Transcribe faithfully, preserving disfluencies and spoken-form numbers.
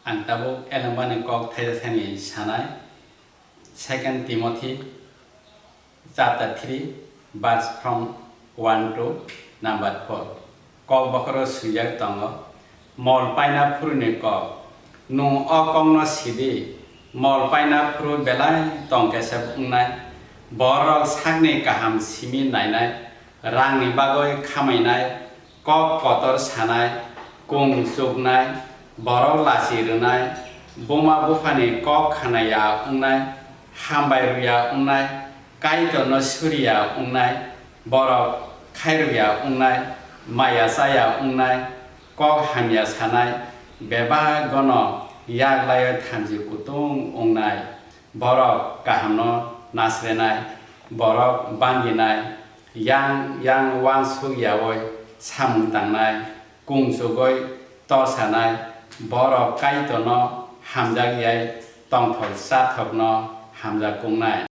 Ang tabuk elembani kok thaisa thani sanai, Second Timothy chapter three, verse from one to number four. Kok bokhoro swijak tongo, mol paina phuruni kok. Nwng o kokno sidi, mol paina phuru belai tongkesep wngnai, borok sakni kaham simi nainai, rangni bagwi khamainai, kok kotor sanai, kung chuknai, borok lachi rwnai, buma buphani kok khanaya wngnai, hambai rwya wngnai, Kaitorno suriya wngnai, borok khairuya wngnai, maya chaya wngnai, kok hamya sanai, bebagono yak laiwi thamchi kutung wngnai, borok kahamno nasrenai, borok bandinai, yang yang uansuk yaui samung tangnai, kung chugui torsanai, borok Kaitorno hamjak yai tongthok chathokno hamjak kungnai.